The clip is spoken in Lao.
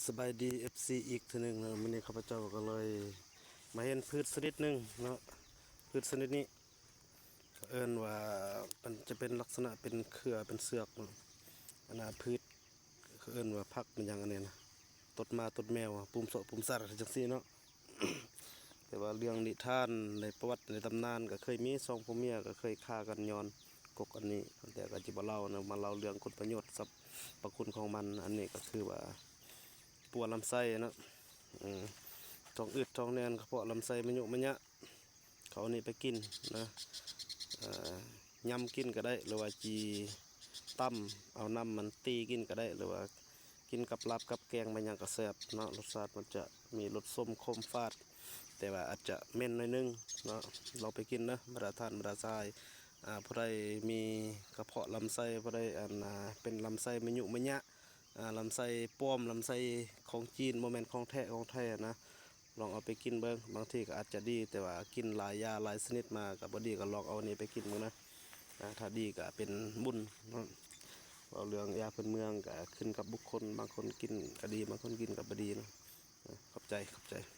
ສະບາຍດີ ເອັຟຊີ ອີກເທື່ອໜຶ່ງເນາະ. ມື້ນີ້ຂ້າພະເຈົ້າກໍເລີຍມາເຫັນພືດຊະນິດໜຶ່ງເນາະ. ພືດຊະນິດນີ້ເຂົາເອີ້ນວ່າ ມັນຈະເປັນລັກສະນະເປັນເຄືອເປັນເຊືອກເນາະ. ອັນນ່າ ພືດ ເຂົາເອີ້ນວ່າຜັກແມ່ນຫຍັງອັນນີ້ນະ, ຕົດໝາຕົດແມວ ປຸ້ມເຊາະປຸ້ມສັດ ຈັ່ງຊີ້ເນາະ. ແຕ່ວ່າເລື່ອງນິທານ ໃນປະຫວັດ ໃນຕຳນານ ກໍເຄີຍມີສອງຜົວເມຍ ກໍເຄີຍຂ້າກັນຍ້ອນກົກອັນນີ້, ແຕ່ກໍຈະບໍ່ເລົ່ານະ, ມາເລົ່າເລື່ອງຄຸນປະໂຫຍດ ສັບພະຄຸນຂອງມັນ. ອັນນີ້ກໍຄືວ່າປົວລຳໄສ້ເນາະ, ອືມ ທ້ອງອືດທ້ອງແໜ້ນ ກະເພາະລຳໄສ້ມະຍຸມະຍະ ເຂົາເອົານີ້ໄປກິນນະ, ເອີ ຫຍ້ຳກິນກໍໄດ້ ຫຼືວ່າຈີ່ ຕຳເອົານ້ຳມັນຕີກິນກໍໄດ້ ຫຼືວ່າກິນກັບລາບກັບແກງມາຫຍັງກໍແຊບເນາະ. ລົດຊາດມັນຈະມີລົດສົ້ມຂົມຝາດ ແຕ່ວ່າອາດຈະເໝັນໜ້ອຍໜຶ່ງເນາະ. ລອງໄປກິນເດີ ບັນດາທ່ານບັນດາຊາຍ ອາ ຜູ້ໃດມີກະເພາະລຳໄສ້ ຜູ້ໃດ ອັນ ອາ ເປັນລຳໄສ້ມະຍຸມະຍະ ອາ ລຳໄສ້ປ້ອມ ລຳໄສ້ຂອງຈີນ ບໍ່ແມ່ນຂອງແທ້ຂອງໄທນະ. ລອງເອົາໄປກິນເບິ່ງ ບາງທີກໍອາດຈະດີ, ແຕ່ວ່າກິນຫຼາຍຢາຫຼາຍຊະນິດມາກໍບໍ່ດີ, ກໍລອງເອົາອັນນີ້ໄປກິນເບິ່ງນະ. ອາ ຖ້າດີກໍເປັນບຸນເນາະ. ເວົ້າເລື່ອງຢາພື້ນເມືອງກໍຂຶ້ນກັບບຸກຄົນ, ບາງຄົນກິນກໍດີ ບາງຄົນກິນກໍບໍ່ດີເນາະ. ອາ ຂອບໃຈ ຂອບໃຈ.